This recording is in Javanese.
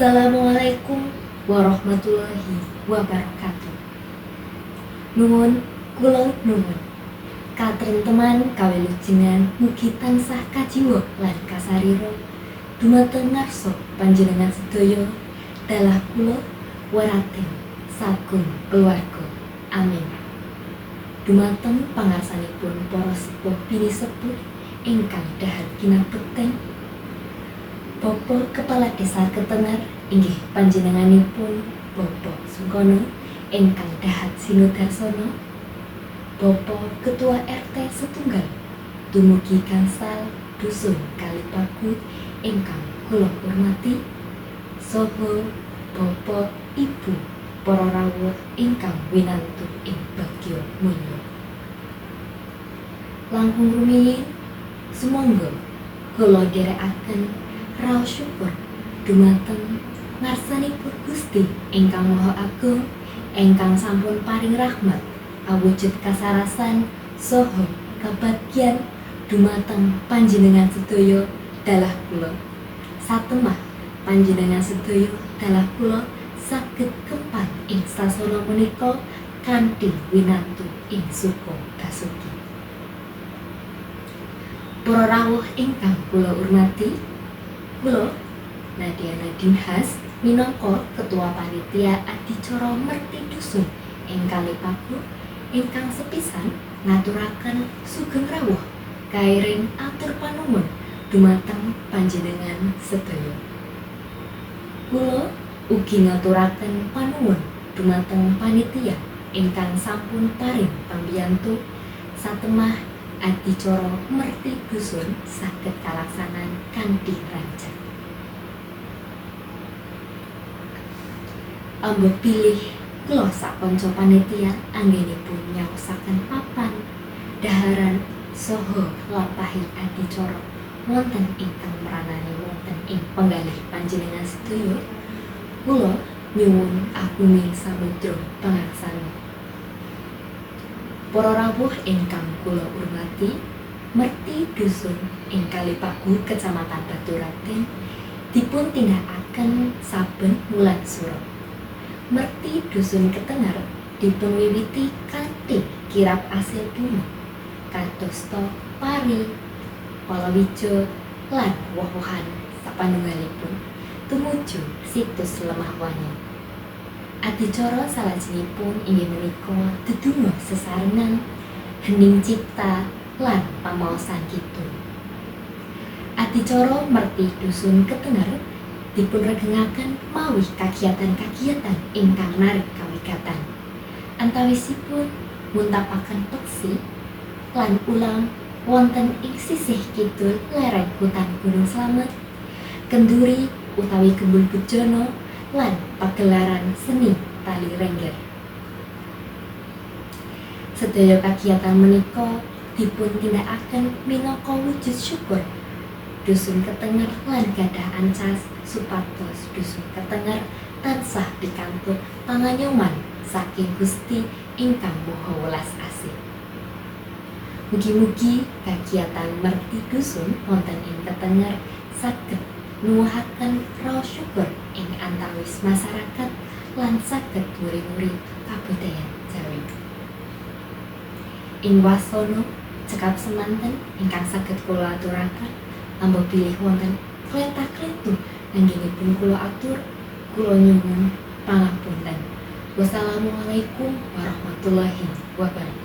Assalamualaikum warahmatullahi wabarakatuh. Nuwun kula nuwun. Katrenteman kawilujengan mugi tansah kajiwa lan kasarira dumateng ngarsa panjenengan sedaya, dalah kula, warating sagung keluarga. Amin. Dumateng pangarsanipun para sepuh pinisepuh ingkang dahat kinabekten, Bapak Kepala Desa Ketenger inggih panjenenganipun Bapak Sungkono ingkang dahat sinudarsana, Bapak Ketua RT setunggal dumugi gangsal Dusun Kalipagu ingkang kula hormati, saha Bapak Ibu para rawuh ingkang winantu ing bagya mulya. Langkung rumiyin sumangga kula dherekaken raos syukur dumateng ngarsanipun Gusti ingkang Maha Agung ingkang sampun paring rahmat awujud kasarasan saha kabagyan dumateng panjenengan sedaya dalah kula. Satemah panjenengan sedaya dalah kula saged kempal ing sasana menika kanthi winantu ing suka basuki. Para rawuh ingkang kula hormati, kula Nadia Nadine Has minangka Ketua Panitia Adicara Merti Dusun ing Kalipagu ingkang sepisan ngaturaken sugeng rawuh kairing atur panuwun dumateng panjenengan sedaya. Kula ugi ngaturaken panuwun dumateng panitia ingkang sampun paring pambiyantu satemah adicara Merti Dusun saged kalaksanan kanthi rancak. Ambuh bilih kula sakanca panitia anggenipun nyaosaken papan daharan saha lampahing adicara wonten ingkang mranani wonten ing penggalih panjenengan sedaya, kula nyuwun agunging samudra pangaksami. Para rawuh ingkang kula hormati, Merti Dusun ing Kalipagu Kecamatan Baturaden dipun tindakaken saben wulan Sura. Merti Dusun Ketenger dipun wiwiti kanthi kirab asil bumi kadosta pari, palawija lan woh-wohan sapanunggalipun tumuju situs Lemah Wangi. Adicara salajengipun inggih menika dedonga sesarengan, hening cipta lan pamaosan kidung. Adicara Merti Dusun Ketenger dipunregengaken mawi kagiatan-kagiatan ingkang narik kawigatan. Antawisipun muntapaken peksi lan ulam wonten ing sisih kidul lereng hutan Gunung Slamet, kenduri utawi gembul bejana lan pagelaran seni tali rengger. Sedaya kagiatan menika dipun tindakaken minangka wujud syukur Dusun Ketenger lan gadah ancas supados Dusun Ketenger tansah pikantuk panganyoman saking Gusti ingkang Maha Welas Asih. Mugi-mugi kagiatan Merti Dusun wonten ing Ketenger saged nuwuhaken raos syukur ing antawis masyarakat lan saged nguri-uri kabudayan Jawi. Ing wasana cekap semanten ingkang saged kula aturaken, ambuh bilih wonten klenta-klentu anggenipun kula atur, kula nyuwun pangapunten. Wassalamualaikum warahmatullahi wabarakatuh.